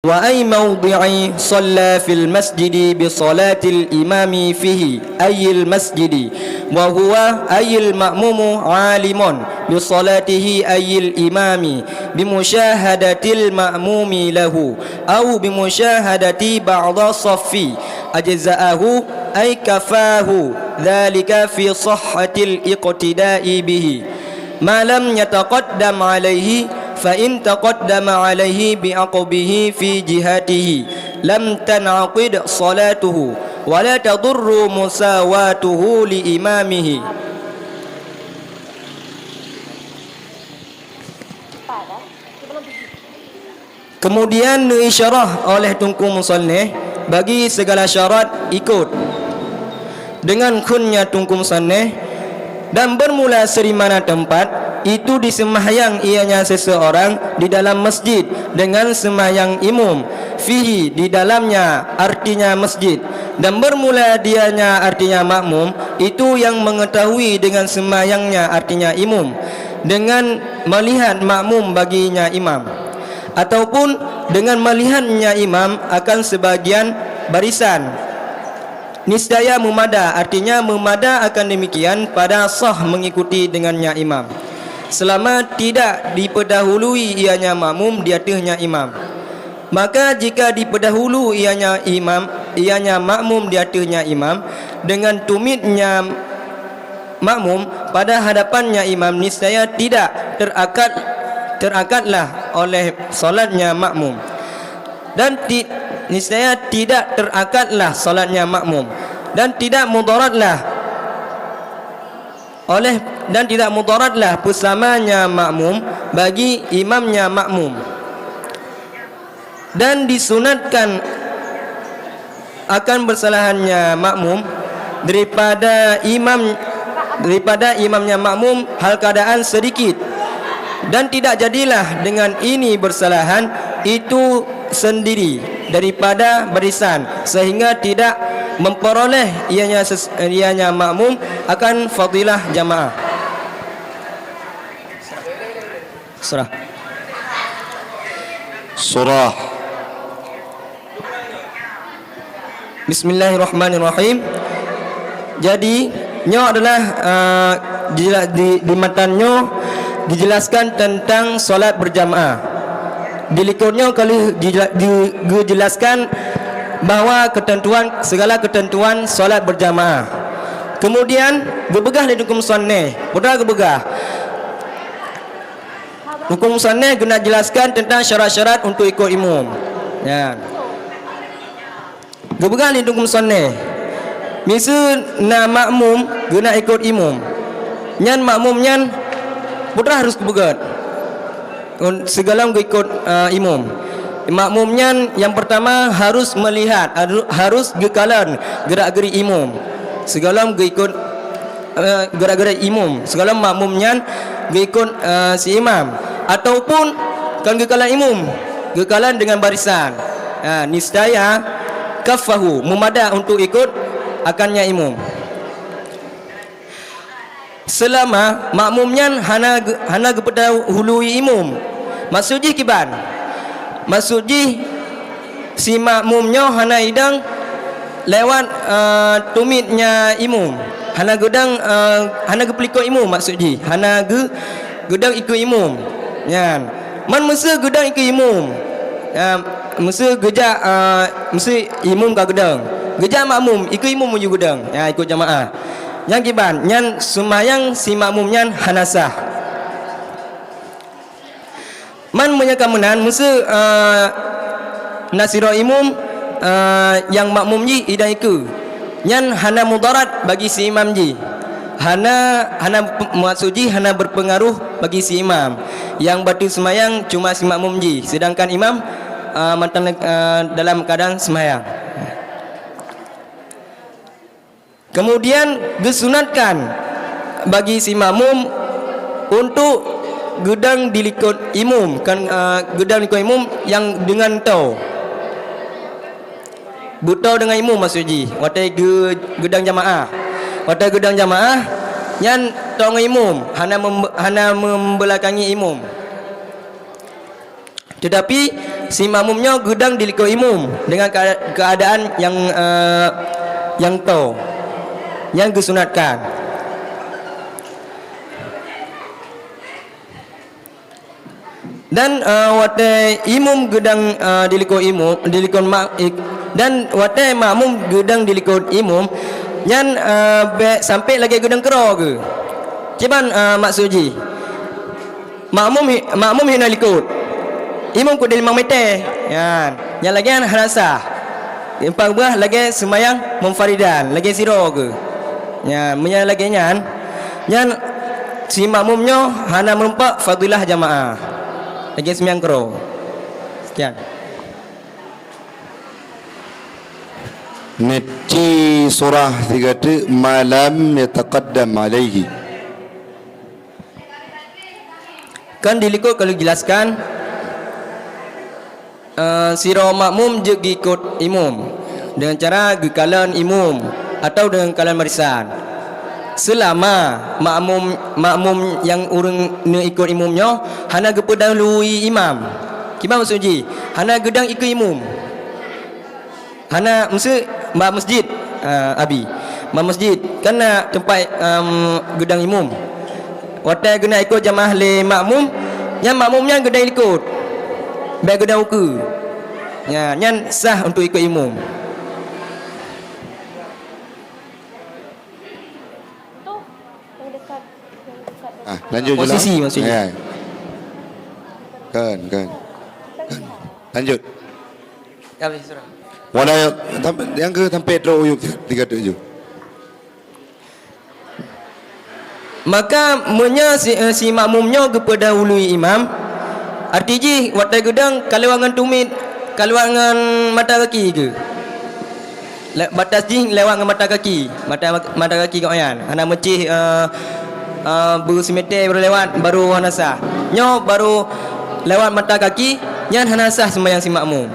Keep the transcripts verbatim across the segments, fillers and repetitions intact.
وأي موضع صلى في المسجد بصلاة الإمام فيه أي المسجد، وهو أي المأموم عالم بصلاته أي الإمام بمشاهدة المأموم له أو بمشاهدة بعض الصف أجزأه، أي كفاه ذلك في صحة الاقتداء به. ما لم يتقدم عليه، فإن تقدم عليه بعقبه في جهته لم تنعقد صلاته ولا تضر مساواته لإمامه. Kemudian neuisyarah oleh Teungku Musannif bagi segala syarat ikut dengan khunnya Teungku Musannif, dan bermula serimana tempat itu disembahyang ianya seseorang di dalam masjid dengan sembahyang imum fihi di dalamnya, artinya masjid, dan bermula dianya, artinya makmum, itu yang mengetahui dengan sembahyangnya, artinya imum, dengan melihat makmum baginya imam, ataupun dengan melihatnya imam akan sebagian barisan, niscaya meumada, artinya meumada akan demikian pada sah mengikuti dengannya imam, selama tidak dipedahului ianya makmum di ateuhnya imam. Maka jika dipedahulu ianya imam, ianya makmum di ateuhnya imam, dengan tumitnya makmum pada hadapannya imam, niscaya tidak terakat, terakatlah oleh salatnya makmum, dan ti-, niscaya tidak terakatlah salatnya makmum, dan tidak mudaratlah oleh, dan tidak mudaratlah peusamanya makmum bagi imamnya makmum, dan disunatkan akan bersalahannya makmum daripada imam, daripada imamnya makmum hal keadaan sedikit, dan tidak jadilah dengan ini bersalahan itu sendiri daripada barisan, sehingga tidak memperoleh ianya ses-, ianya makmum akan fadilah jamaah. Surah. Surah. Bismillahirrahmanirrahim. Jadi, nyoe adalah, uh, di, di, di matan nyoe dijelaskan tentang solat berjamaah. Di likot nyoe ka lheueh dijela-, di, dijelaskan bahwa ketentuan, segala ketentuan solat berjamaah. Kemudian, geupeugah lé Teungku Musannif, peue geupeugah? Teungku Musannif geunak jelaskan tentang syarat-syarat untuk ikut imum. Ya. Geupeugah lé Teungku Musannif, miseue na makmum geunak ikut imum, nyan makmum nyan peue harus geupeugét sigohlom geuikot, eh, imum. Makmum nyan nyang peurtama harus meulihat, haru-, harus geukalon geurak-geurik imum sigohlom geuikot eh, geurak-geurak imum, sigohlom makmum nyan geuikot, eh, si imam, ataupun kon geukalon imum, geukalon deungon barisan. Ha, niscaya kaffahu, meumada untuk ikot akannya imum. Seulama makmum nyan hana geu-, hana geupeudahului imum. Maksud jih kiban? Maksud jih, si makmum nyoe hana idong lewat, eh, tumitnya imum. Hana geudong, eh, hana geupeulikot imum, maksud jih. Hana geu-, geudong ikot imum. Nyan. Man meuseu geudong ikot imum. Eh, meuseu geujak, eh, meuseu imum ka geudong. Geujak makmum, ikot imum meunyoe geudong. Ya, ikot jamaah. Nyan kiban, nyan seumayang si makmum nyan hana sah. Man meunyoe ka meunan, meuseu, eh, na sidroe imum, eh, nyang makmum jih idong ikot, nyan hana mudarat bagi si imam jih. Hana, hana p-, maksud jih hana berpengaruh bagi si imam. Nyang bateue seumayang cuma si makmum jih, sedangkan imam, eh, mantong, eh, dalam keadaan seumayang. Kemudian geusunatkan bagi si makmum untuk geudong di likot imum, kan, eh, geudong di likot imum nyang deungon toe. Beutoe deungon imum maksud jih, watée geu-, geudong jamaah. Watée geudong jamaah, nyan toe ngon imum, hana mem-, hana membeulakangi imum. Teutapi, Si makmum nyoe geudong di likot imum deungon kea-, keuadaan nyang, eh, nyang toe, nyang geusunatkan. Dan, eh, watée imum geudong, eh, di likot imum, di likot ma-, ik-, dan watée makmum geudong di likot imum, nyan, eh, bék sampoe lagée geudong keudroe geuh. Kiban, eh, maksud jih? Makmum hi-, makmum hinoe likot. Imum keu limong meter. Nyan, nyan lagée nyan hana sah. Empat buah lagée seumayang munfaridan, lagée sidroe geuh. Nyan, meunyoe lagée nyan, nyan si makmum nyoe hana meureumpok fadilah jamaah. Lagée seumayang keudroe. Sekian. Neuti surah sigoe teuk ma lam yataqaddam alaihi. Kan di likot ka lheueh jelaskan, eh, sidroe makmum jeuet geuikot imum deungon cara geukalon imum atawa deungon kalon barisan. Seulama makmum, makmum nyang ureuëng neuikot imum nyoe hana geupeudahului imam. Kiban maksud jih? Hana geudong ikeue imum. Hana, meuseu bak masjid, ah, Abi. Bak masjid, kan na teumpat, em, geudong imum. Watée geuneuk ikot jamaah lé makmum, nyan makmum nyan geudong likot. Bék geudong ukeue. Nyan, nyan sah untuk ikot imum. Ah, lanjut je lah. Posisi maksudnya. Ya. Kan, kan. Kan. Lanjut. Habis surah. Wala tam-, nyang keu sampai trok uyuek tiga tujuh. Maka meunyoe si, eh, si makmum nyoe geupeudahului imam, arti jih watée geudong ka lewat ngon tumiet, ka lewat ngon mata kaki geuh. Le-, batas jih lewat ngon mata kaki, mata, mata kaki gobnyan. Hana meucih, eh, eh, beuseumete baru lewat, baru hana sah. Nyoe baru lewat mata kaki, nyan hana sah seumayang si makmum.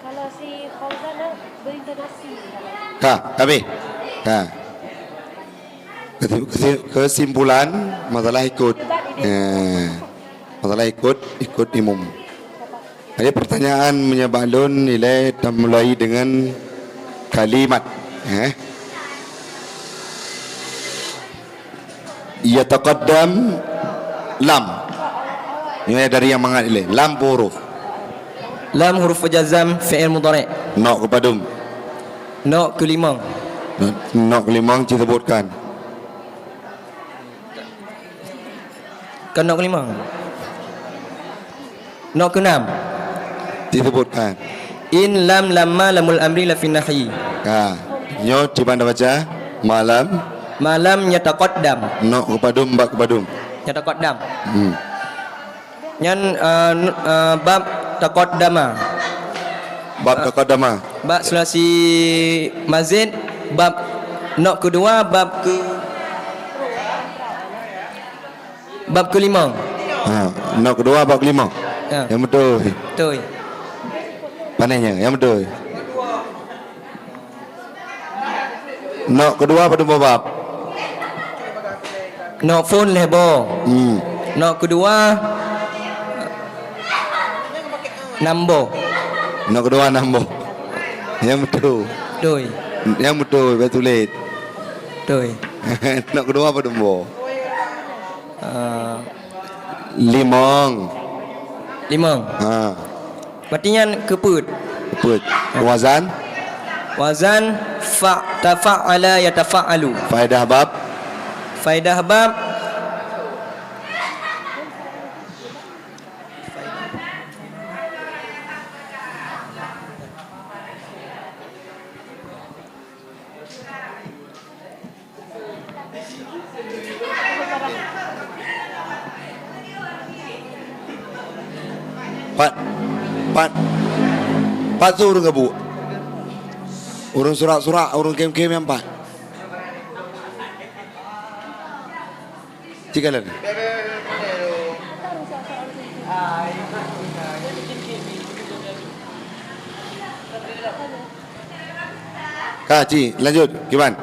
Kalau si Fauzan dah berintonasi. Ha, habis. Ha. Kesi-, kesi-, kesimpulan masalah ikut. Eh, masalah ikut, ikut imum. Jadi pertanyaan meunyoe bak lôn nilai tamulai dengan kalimat, eh. Yataqaddam lam. Nyoe dari nyang mangat ilée. Lam huruf. Lam huruf jazam fi'il mudhari'. Nok keupadum? Nok keulimong. Nok keulimong disebutkan. Kan nok keulimong. Nok keunam. Disebutkan. In lam lamma lamul amri lafi nahyi. Ha. Nyoe cuba anda baca. Ma lam. Ma lam yataqaddam. Nok keupadum, bab keupadum. Yataqaddam. Hmm. Nyan, eh, n-, eh, bab taqaddama. Bab taqaddama. Bab sulasi mazid, bab nok keudua, bab ke-, bab keulimong. Ha, nok keudua bab keulimong. Ya. Nyang beutôi. Beutôi. Panéh nyan, nyang beutôi. Nok keudua padum boh bab? Nok phon lhée boh. Hmm. Nok keudua nam boh. Nok keudua nam boh. Nyang beutôi. Beutôi. Nyang beutôi, bék tuléh. Beutôi. Nok keudua padum boh? Ah. Limong. Limong. Ha. Berarti nyan keupeuet. Keupeuet. Wazan? Wazan fa-, tafa'ala yatafa'alu. Faedah bab? Faedah bab. Pat, pat, pat tu ureuëng gabuk. Ureuëng surak-surak, ureuëng kém-kém nyang pat. Cik Alan. Ka, Ci, lanjut. Kiban?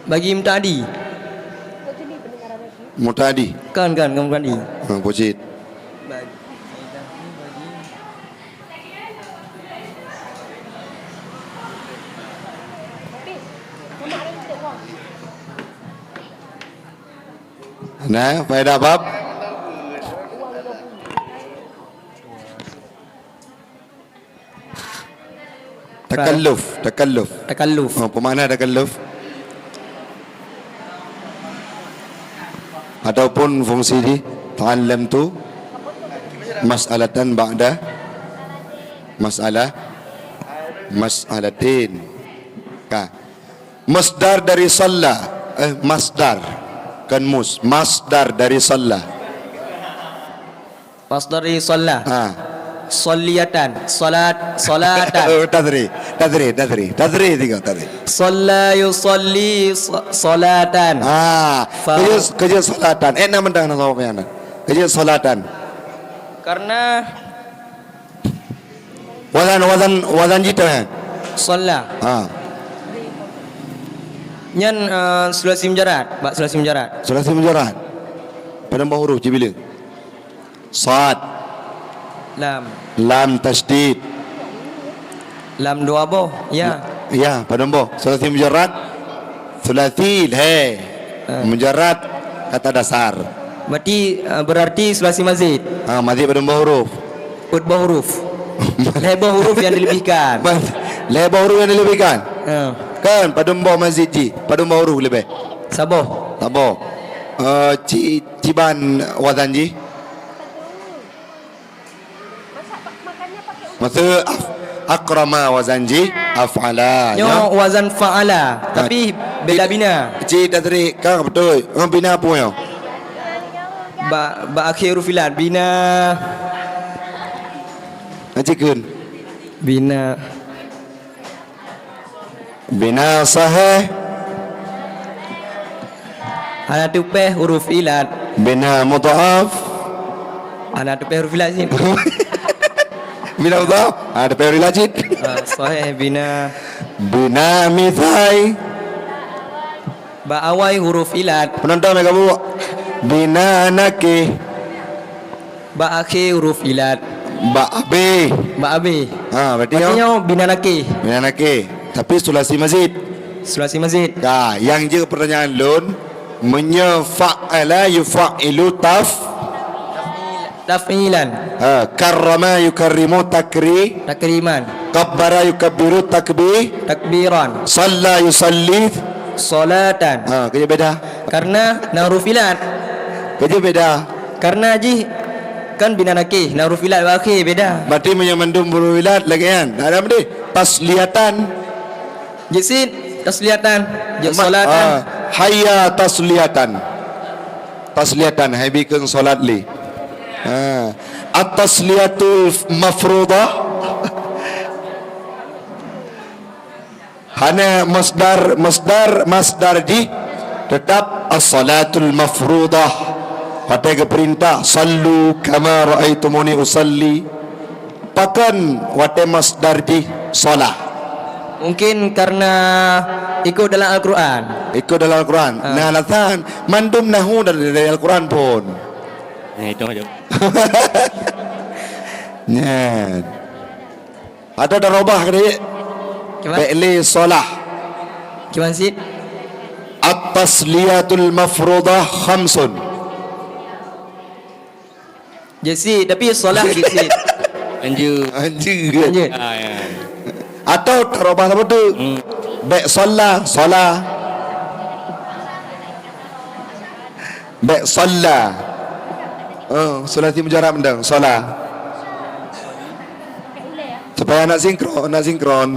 Bagi mutaadi. Mutaadi. Kan, kan, kan mutaadi. Ha, puji. Nah, faedah bab. Takalluf, takalluf. Takalluf. Oh, pemakna takalluf? Ataupun fungsi jih, ta'allamtu mas'alatan ba'da mas'alah, mas'alatin. Ka. Masdar dari salla, eh, masdar. Kan mus, masdar dari salla. Masdar dari salla. Ha. Salliyatan, salat, salatan. Oh, tasrih, tasrih, tasrih. Tasrih tiga, tasrih. Salla yusalli sa-, salatan. Ha. Fa- Kerja, kerja salatan. Eh, nama dah nama apa yang ada? Kerja salatan. Karena wazan, wazan, wazan jih tu, eh? Salla. Ha. Nyan, eh, sulasi mujarrad, bak sulasi mujarrad. Sulasi mujarrad. Padum boh huruf cit bila? Sad. Lam. Lam tasydid. Lam dua boh, ya. Ya, padum boh? Sulasi mujarrad. Sulasi, lhèe. Ah. Mujarrad, kata dasar. Berarti, eh, berarti sulasi mazid. Ah, mazid padum boh huruf? Peuet boh huruf. Lhèe boh huruf yang dilebihkan. Mas-, lhèe boh huruf yang dilebihkan? Ah. Kan, padum boh mazid jih? Padum boh huruf leubeh? Saboh. Saboh. Eh, ci-, ciban wazan jih? Maksud af-, akrama wazan jih af'ala. Nyoe wazan fa'ala, tapi beda bina. Cit, cit, tadi ka beutôi. Ngon bina peue nyoe? Ba, ba akhé huruf ilat, bina. Ngaji keun. Bina. Bina sahih. Hana teupéh huruf ilat. Bina mudhaf. Hana teupéh huruf ilat cit. Bina mudhaf. Hana teupéh huruf ilat cit. Ah, sahih bina. Bina mithai. Ba awai huruf ilat. Penonton mereka bu. Bina nakih. Ba akhé huruf ilat. Ba abéh. Ba abéh. Ha, berarti nyoe? Berarti nyoe bina nakih. Bina nakih. Tapi sulasi mazid. Sulasi mazid. Ka, nyang jeuet pertanyaan lôn, meunyoe fa'ala yufa'alu taf-, Taf'ilan. Ha, karrama yukarrimu takri-, Takriman. kabbara yukabbiru takbi-, Takbiran. Salla yusalli. Salatan. Ha, keuh beda. Karena na huruf ilat. Keuh beda. Karena jih kan bina nakih, na huruf ilat bak akhé, beda. Berarti meunyoe mandum huruf ilat lagèe nyan. Ada apa deh? Tasliyatan. Jeuet cit, tasliyatan. Jeuet salatan. Ah, hayya tasliyatan. Tasliyatan, hai bikeng salat lé. Ha. At-tasliyatul mafruḍah. Hana masdar, masdar, masdar jih teutap as-salatul mafruḍah. Watèe geupeurintah, "Sallu kama ra'aitumuni usalli." Pakon watèe masdar jih shalah? Mungkin karena ikut dalam Al-Quran. Ikut dalam Al-Quran. Ah. Nah, alasan mandum nahu dari, dari Al-Quran pun. Nah, itu aja. Nyan. Ada dah robah ke, Dik? Kiban? Fi'li shalah. Kiban cit? At-tasliyatul mafruḍah khamsun. Jeuet cit, tapi shalah jeuet cit. Anjeu. Anjeu. Anjeu. Ah, ya. Atau tarobah saboh tu. Hmm. Bèk shalla, shalah. Bèk shalla. Oh, sulasi mujarrad mantong, shalla. Supaya nak sinkron, nak sinkron.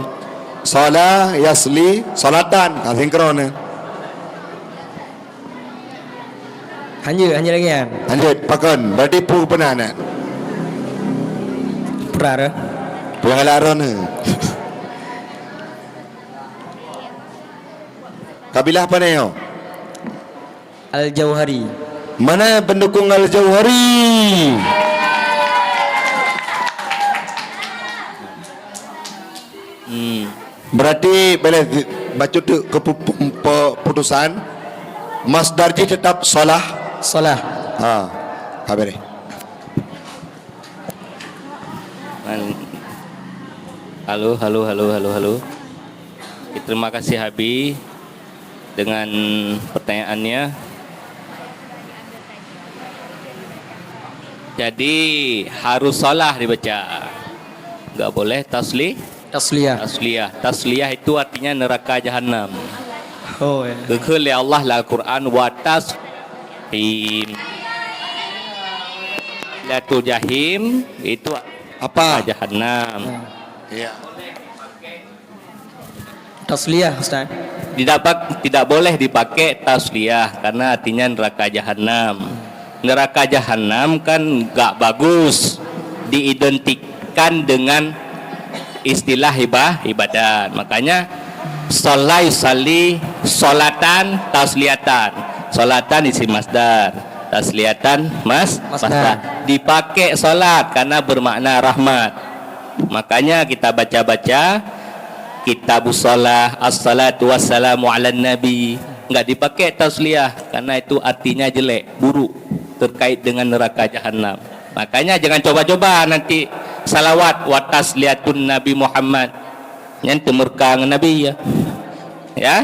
Shalla, yashli, shalatan. Nak sinkron, eh. Hanjeuet, hanjeuet lagèe nyan. Hanjeuet, pakon. Berarti peue peuna nyan? Peura, eh? Peue nyan ron, eh? Kabilah pane nyoe? Al-Jauhari. Mana pendukung Al-Jauhari? Hmm. Berarti boleh bacut tu kepu-, pe-, keputusan. Masdar jih tetap shalah. Shalah. Ha. Habis ni. Halo, halo, halo, halo, halo. Terima kasih Abi dengan pertanyaannya. Jadi harus salah dibaca. Enggak boleh tasli-, Tasliyah. Tasliyah. Tasliyah itu artinya neraka jahanam. Oh, ya. Geukheun lé Allah lam Al-Quran, "Wa tas-, jahim." Latu jahim itu Apa? Jahanam. Hmm. Ya. Tasliyah, Ustaz. Tidak pak-, tidak boleh dipakai tasliyah karena artinya neraka jahanam. Neraka jahanam kan gak bagus diidentikan dengan istilah iba-, ibadat. Makanya, sholai sali sholatan tasliyatan. Sholatan isim masdar, tasliyatan mas-, Masdar. Masdar. Dipakai sholat karena bermakna rahmat. Makanya kita baca-baca Kitabus Shalah, "Assalatu wassalamu ala nabi." Enggak dipakai tasliyah karena itu artinya jelek, buruk, terkait dengan neraka jahanam. Makanya jangan coba-coba nanti salawat wa tasliyatun Nabi Muhammad. Nyan teumurka ngon Nabi, ya. Ya?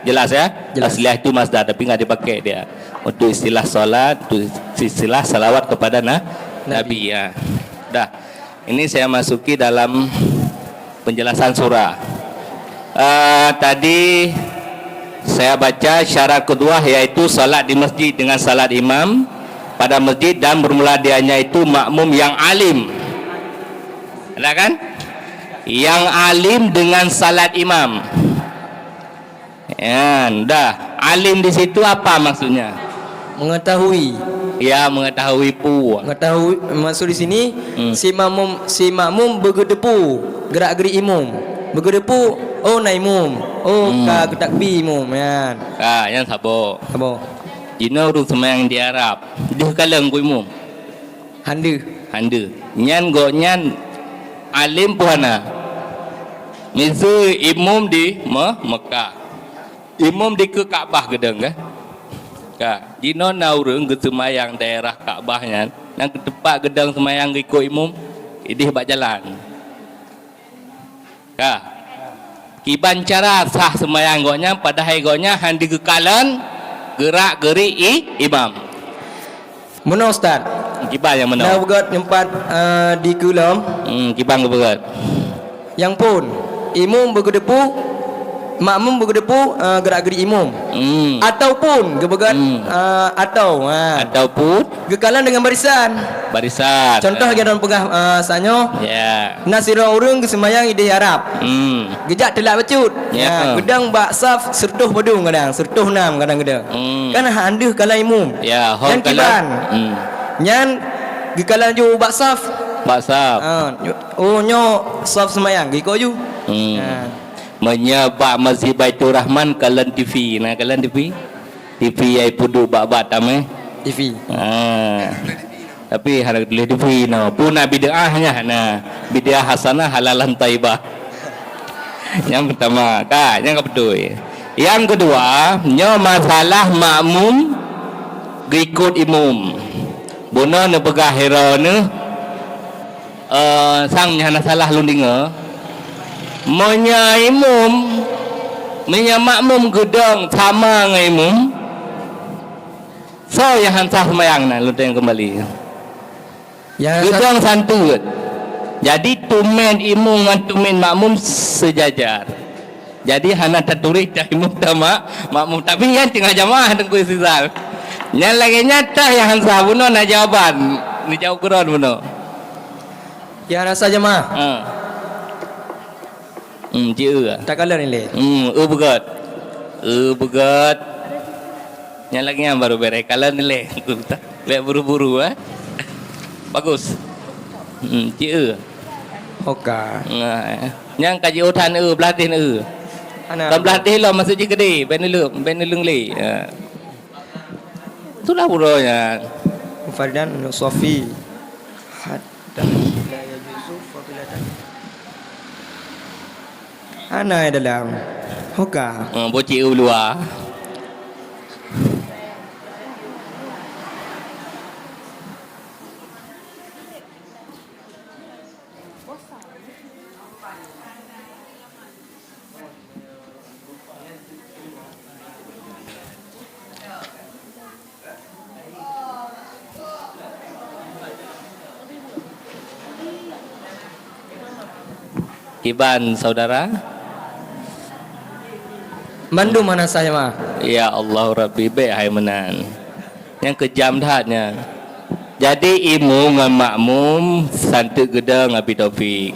Jelas, ya? Jelas. Tasliyah itu masdar, tapi enggak dipakai dia. Untuk istilah salat, untuk istilah salawat kepada na-, Nabi. Nabi, ya. Dah. Ini saya masuki dalam penjelasan surah. Eh, tadi saya baca syarat kedua, yaitu salat di masjid dengan salat imam pada masjid dan bermula dianya itu makmum yang alim. Ada kan? Yang alim dengan salat imam. Ya, dah. Alim di situ apa maksudnya? Mengetahui. Ya, mengetahui pu. Mengetahui, maksud di sini, Hmm. si makmum, si makmum beugeudepu gerak-gerik imum. Beugeudepu, oh, na imum. Oh, Hmm. ka geutakbi imum, ya. Ka, nyan saboh. Saboh. Jinoe ureueng seumayang di Arab. Deuh kalon keu imum. Hande. Hande. Nyan gobnyan alim pu hana. Miseue imum di Me-, Mekah. Imum dikeue Ka'bah geudong, kan? Ka. Jinoe na ureueng geuseumayang daerah Ka'bah nyan, nyang keu teumpat geudong seumayang geuikot imum, ideh bak jalan. Ka. Kiban cara sah seumayang gobnyan, padahai gobnyan hana geukalon gerak-gerik i-, imam. Meunoe, Ustaz. Kiban nyang meunoe. Na beugét nyumpat, eh, dikeue lom. Hmm, kiban geubeugét. Nyang phon, imum beugeudepu, makmum beugeudepu, eh, gerak-gerik imum. Hmm. Ataupun geubeugét, Hmm. eh, atau, ha. Ataupun? Geukalon deungon barisan. Barisan. Contoh, eh, lagèe droen peugah, eh, saat nyoe. Ya. Na sidroe ureueng geuseumayang ideh Arab. Hmm. Geujak teulat bacut. Ya. Ha, geudong bak saf seureutôh padum kadang, seureutôh nam kadang geudong. Hmm. Kan hana deuh kalon imum. Ya, ho. Nyan kalon. Kiban. Hmm. Nyan geukalon ju bak saf. Bak saf. Ha, oh, nyoe saf seumayang, geuikot ju. Hmm. Ha. Meunyoe bak Masjid Baiturrahman kalon T V, na kalon T V? T V nyang peuduek bak-bak tamè. T V. Ha. Tapi hana tuléh T V nyoe. Peue na bid'ah nyan? Na bid'ah hasanah, halalan thaibah. Nyang peutama, ka, nyang ka beutôi. Nyang keudua, nyoe masalah makmum geuikot imum. Bunoe neupeugah hira neuh, eh, sang nyan hana salah lôn deungö. Meunyoe imum, meunyoe makmum geudong sama ngon imum, soe nyang han sah seumayang nyan, lôn tanyong keumbali. Nyang han sah. Geudong santeuet. Jadi, teumèn imum ngon teumèn makmum seujajar. Jadi, hana taturéh tah imum tah mak-, makmum. Tapi nyan teungoh jamaah Teungku Istizal. Nyan lagèe nyan tah nyang han sah, bunoe na jawaban. Neujaweueb keudroe bunoe. Nyang han sah jamaah. Ha. Hmm, cit eu. Takalon ilèe. Hmm, eu beugöt. Eu beugöt. Nyan lagèe nyan baru bèrèh. Kalon ilèe. Bèk buru-buru, eh. Bagus. Hmm, cit eu. Oka. Nah, eh. Nyang ka jiôh that eu, blah deh eu. Ana. Kon blah deh lom, maksud jih keudéh. Bèk neuleueng, bèk neuleueng lé. Ha. Itulah buroe nyan. Munfaridan, sofi. Hatta la yajuzu fadilatan. Hana di dalam. Hoka. Ha, bocik u luwa. Kiban saudara? Mandum hana sah jamaah. Ya Allah Rabbi, bèk hai meunan. Nyang keujam that nyan. Jadi imum ngon makmum santeut geudong Abi Taufik.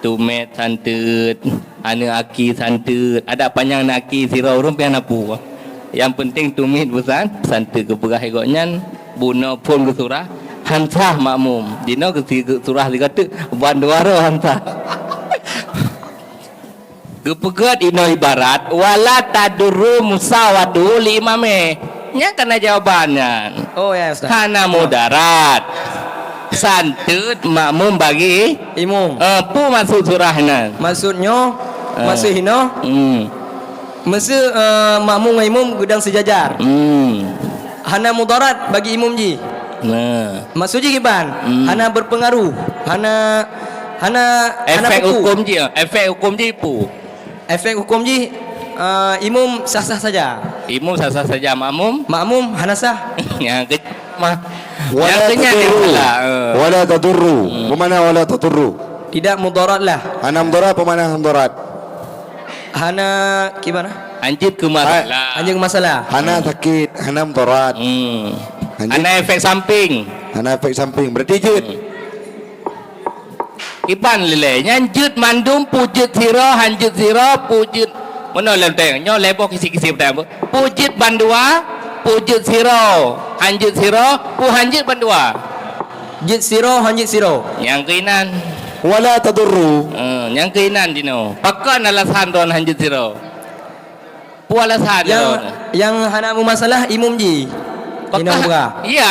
Tumét santeut, aneuk aki santeut. Adak panyang aneuk aki sidroe ureueng pian apu. Nyang peunteng tumét busan, santeut geupeugah lé gobnyan, bunoe phon geusurah, han sah makmum. Jinoe geusi-, geusurah sigoe teuk, bandua droe han sah. Geupeugét inoe ibarat, "Wala tadurru musawatuhu li imamih." Nyan kana jawaban nyan. Oh, ya, Ustaz. Hana mudarat. Santeut makmum bagi Imum. Eh, peue maksud surah nyan? Maksud nyoe, Eh. maksud hinoe, Hmm. meuseu, eh, makmum ngon imum geudong seujajar. Hmm. Hana mudarat bagi imum jih. Nah. Maksud jih kiban? Hmm. Hana berpengaruh. Hana, hana, hana Efek peue. Hukum jih, efek hukum jih peue? Efek hukum jih, eh, imum sah-sah saja. Imum sah-sah saja, makmum? Makmum hana sah. Nyang ke-, mah. Wala Nyang keunyan tadurru. Salah, eh. Wala tadurru. Hmm. Peue makna wala tadurru? Tidak mudarat lah. Hana mudarat, peue makna hana mudarat? Hana, gimana? Hanjeuet keu masalah. Hanjeuet keu masalah. Hana sakit, hana mudarat. Hmm. Hanjeuet. Hana efek samping. Hana efek samping. Berarti jeuet. Hmm. Kiban lé lé, nyan jeuet mandum, peue jeuet sidroe, han jeuet sidroe, peue jeuet meunoe lom teuh. Nyoe lhèe boh kisi-kisi peutanyaan. Peue jeuet bandua, peue jeuet sidroe, han jeuet sidroe, peue han jeuet bandua. Jeuet sidroe, han jeuet sidroe. Nyang keuinan. Wala tadurru. Eh, nyang keuinan jinoe. Pakon alasan droen han jeuet sidroe? Peue alasan Nyang, droen? Nyang hana meumasalah imum jih. Pakon? Inong bra. Iya.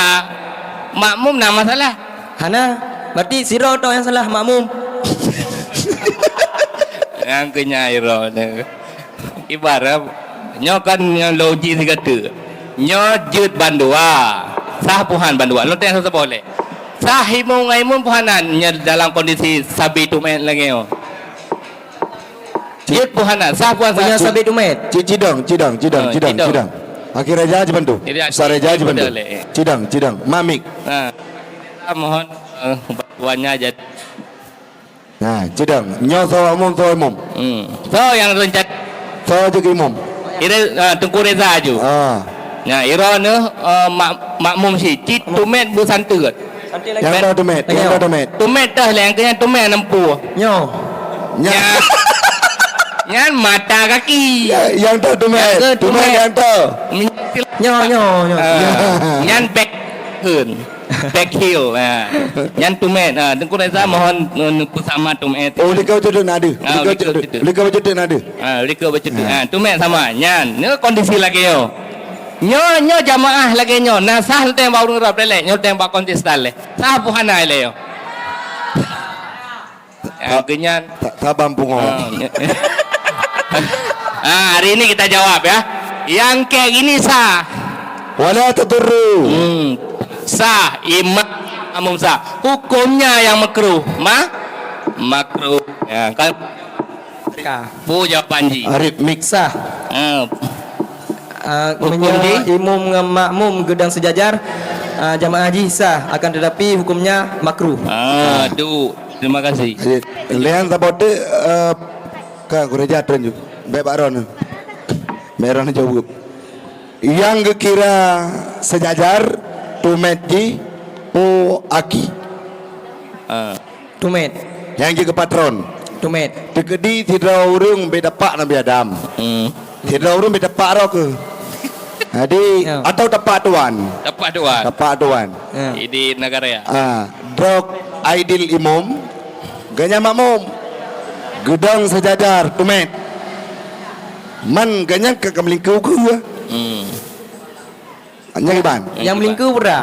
Makmum na masalah. Hana. Berarti sidroe toh nyang salah, makmum. Nyang keunyan droen. Ibarat nyoe kan nyang logis sigoe teuk. Nyoe jeuet bandua. Sah peue han bandua. Lôn tanyong saboh lé. Sah imum ngon imum peue hana nyoe dalam kondisi sabe tumét lagèe nyoe. Jeuet peue hana, sah peue hana. Meunyoe sabe tumét. Ci-, cidong, cidong, cidong, Ah, cidong, cidong. Cidong. Akhé raja jibantu. Jadi, Ustaz raja akhé jibantu. Betul, eh. Cidong, cidong. Mamik. Ha. Mohon, eh, bantuannya jadi. Nah, cidong. Nyoe soe makmum, soe imum. Hmm. Soe nyang rencana? Soe jeuet keu imum? Ira, ah, Teungku Reza aju. Ah. Nah, ira nyoe, eh, mak-, makmum si. Cit tumét beusanteut. Nyang toh tumét, nyang toh tumét. Tumét toh lé, nyang keu nyan tumét nampu. Nyoe. Nyan. Nyan mata kaki. Ya, nyang toh tumét. Nyang keu tumét. Tumét nyang toh. Nyoe, nyoe, nyoe. Ah, nyan back heel. Back heel. Ah. Nyan tumét. Ah, Teungku Reza mohon, eh, neupeusamé tumét. Oh, likot jeuet na deuh. Ah, likot jeuet. Likot jeuet na deuh. Ah, likot jeuet. Ah. Ah, tumét sama. Nyan. Nyoe kondisi lagèe nyoe. Nyoe, nyoe jamaah lagèe nyoe, na sah luteng bak ureueng rab lé, nyoe luteng bak kontestan lé. Sah peue hana lé nyoe? Nyang keunyan. Ta-, tabang pungo. Ah, nyoe. Ah, hari ini kita jawab ya. Nyang kèk ini sah. Wala tadurru. Hmm. Sah, imam, makmum sah. Hukumnya yang makruh. Ma-, makruh. Ya, kan? Ka. Peue jawaban jih? Arif mik. Sah. Ah. Ah, hukum meunyoe jih? Imum ngon makmum geudong seujajar, ah, jamaah jih sah, akan tetapi hukumnya makruh. Ah, tu. Terima kasih. Jadi, lé nyan saboh teuk, eh, ka gurèe jatreun ju. Bèk bak droen. Bèk droen jaweueb. Nyang geukira seujajar, tumét jih, peue aki. Ah. Tumét. Nyang jeuet keu patron. Tumét. Teukeudi sidroe ureueng bèk tapak Nabi Adam. Hmm. Sidroe ureueng bèk tapak droe keuh. Jadi, Ya. atau tapak tuan. Tapak tuan. Tapak tuan. Ya. Di negara ya. Ah, droe aidil imum, gobnyan makmum. Geudong seujajar, tumét. Man gobnyan ka, ka meulingkeu keuh. Hmm. Nyan kiban. Nyang meulingkeu peue?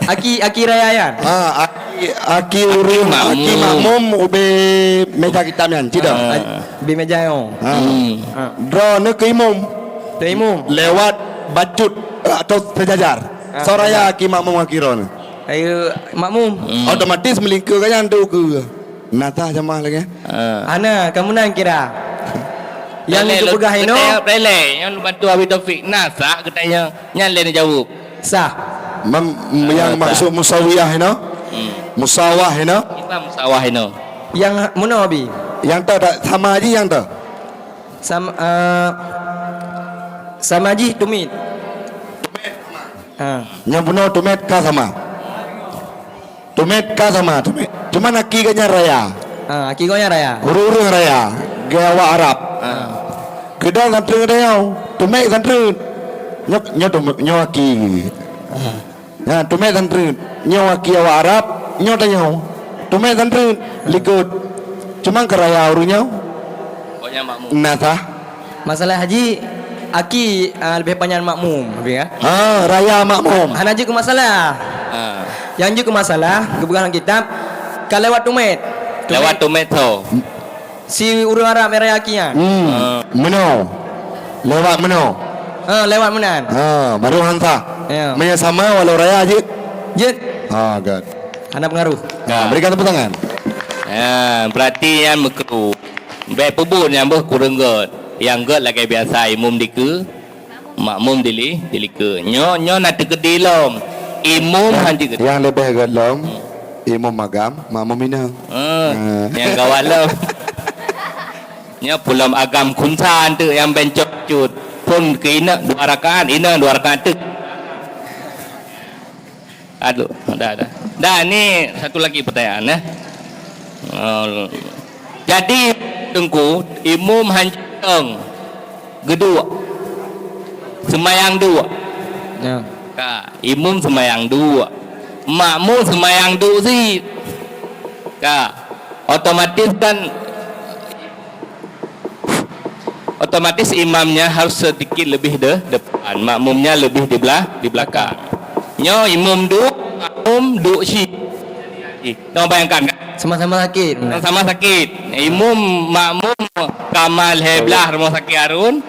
Aki, aki raya nyan? Ha, aki, aki ureueng, aki makmum. Aki makmum ubé meja kitab nyan, cidong. Ah. Ubé meja nyoe. Ha. Hmm. Ha. Droeneuh keu imum. Keu imum. Lewat bacut, eh, atau seujajar. Ah, soe raya seujajar. Aki makmum aki droeneuh? Ayo, makmum. Hmm. Otomatis meulingkeu ka nyan tu keu. Na sah jamaah lagèe? Ah. Hana, kamoe na kira. Nyang geupeugah inoe. Prele, nyang bantu Abi Taufik. Na sah geutanyoe, nyan lé neujaweueb. Sah. Mem-, ah, nyang sah. Maksud musawiyah inoe? Hmm. Musawah inoe? Ipa musawah inoe? Nyang meunoe, Abi. Nyang toh dak sama jih nyang toh? Sama, eh, sama jih tumet. Ha. Nyang bunoe tumet ka sama. Tumet ka sama, tumet. Cuman aki geuh nyan raya. Ha, aki geuh nyan raya. Ureueng-ureueng raya, geuh awak Arab. Ha. Keudang santri geutanyoe, tumet santri. Nyoe, nyoe tumet, nyoe aki. Ha. Nyan, tumet santri. Nyoe aki awak Arab, nyoe tanyoe. Tumet santri, likot. Cuman keu raya ureueng nyoe. Pokoknya makmum. Nah, sah. Masalah haji, aki, ah, leubeh panyang makmum, tapi ya. Ha, raya makmum. Hana jeuet keu masalah. Ha. Nyang jeuet keu masalah, geupeugah lam kitab, ka lewat tumet. Lewat tumet tho. Si ureueng Arab nyang raya aki nyan. Hmm. Ha. Meunoe. Lewat meunoe. Ha, lewat meunan. Ha, baru han sah. Ya. Meunyo sama walau raya jeuet. Jeuet. Ha, good. Hana pengaruh. Ha, berikan tepuk tangan. Ya, berarti nyan meukru. Bèk peubuet nyang boh kureueng göt. Nyang göt lagèe biasa imum dikeue, makmum dili-, dilikeue. Nyoe, nyoe na teukeudi lom. Imum han jikeudi. Nyang leubeh göt lom, imum agam, makmum inong. Eh, ha. Nyang gawat lom. Nyoe peulom agam khunsa teuk nyang bencok cut. Phôn keu inong dua rakaat, inong dua rakaat teuk. Aduh, dah, dah. Dah, ni satu lagi pertanyaan, eh. Oh. Jadi, Teungku, imum hanjeuet geuduek. Seumayang duek. Ya. Ka, imum seumayang duek. Makmum seumayang duek cit. Ka, otomatis kan Otomatis imamnya harus sedikit lebih de-, depan, makmumnya lebih di belah-, di belakang. Nyoe imum duek, makmum duek cit. Nah, bayangkan kan? Sama-sama sakit. Sama-sama sakit. Imum, makmum ka ma lhèe blah rumoh sakét harun,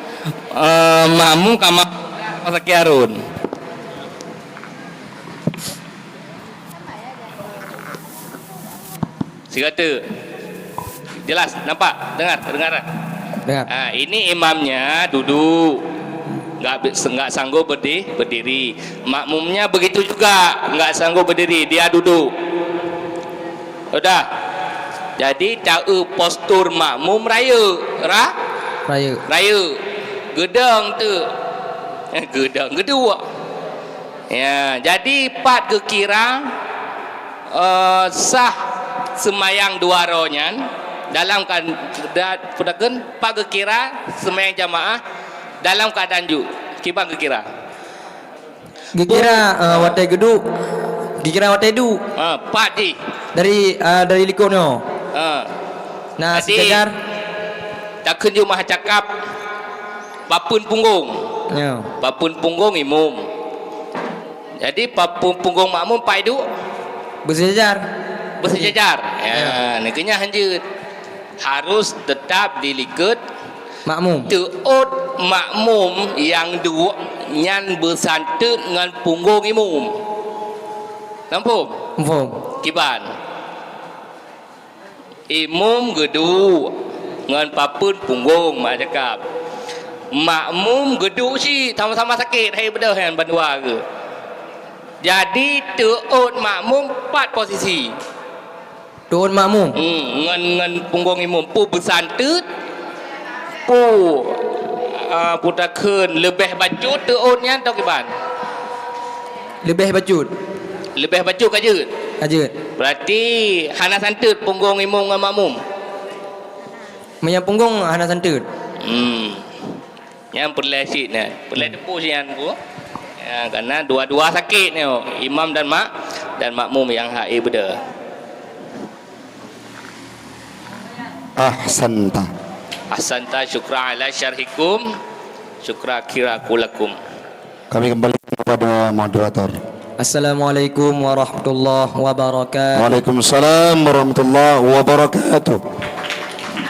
eh, makmum ka ma rumah sakit harun. Sigoe teuk. Jelas, nampak? Dengar, kedengaran? Dengar. Ha, ini imamnya duduk. Enggak be-, enggak sanggup berdi-, berdiri. Makmumnya begitu juga, enggak sanggup berdiri, dia duduk. Sudah. Jadi, taeu postur makmum rayeuk. Ra-? Rayeuk. Rayeuk. Geudong teuk. Eh, geudong, geuduek. Ya, jadi pat geukira, eh, sah seumayang dua droe nyan dalam keada-, peue takheun, pat geukira seumayang jamaah dalam keuadaan jok. Kiban geukira? Geukira, eh, watèe geuduek, geukira watèe duek. Ha, pat jih. Dari, eh, dari likot nyoe. Ha. Nah, jadi, sijajar. Takheun jeumaah cakap, papeuen punggong. Ya. Papeuen punggong imum. Jadi, papeuen punggong makmum pat duek? Beusijajar. Beusijajar. Ya, ya. Nyan keuh nyan hanjeuet. Harus tetap di likot makmum. Teuôt makmum nyang duek nyan beusanteut ngon punggong imum. Muphom? Muphom. Kiban. Imum geuduek ngon papeuen punggong, mak cakap. Makmum geuduek cit, sama-sama sakét, hai beudôh nyan bandua geuh. Jadi, teuôt makmum pat posisi. Teuôt makmum? Hmm, ngon, ngon punggong imum. Peue beusanteut, peue, ah, peue takheun leubeh bacut teuôt nyan atau kiban? Leubeh bacut. Leubeh bacut ka jeuet? Ka jeuet. Berarti hana santeut punggong imum ngon makmum? Meunyo punggong hana santeut. Hmm. Nyan peureulèe cit nyan. Peureulèe teupeu cit nyan, Bu. Ya, karena dua-dua sakét nyoe, imam dan mak-, dan makmum nyang hak ié beudôh. Ahsanta. Ahsanta, syukran ala syarhikum. Syukran kira kulakum. Kami kembali kepada moderator. Assalamualaikum warahmatullahi wabarakatuh. Waalaikumsalam warahmatullahi wabarakatuh.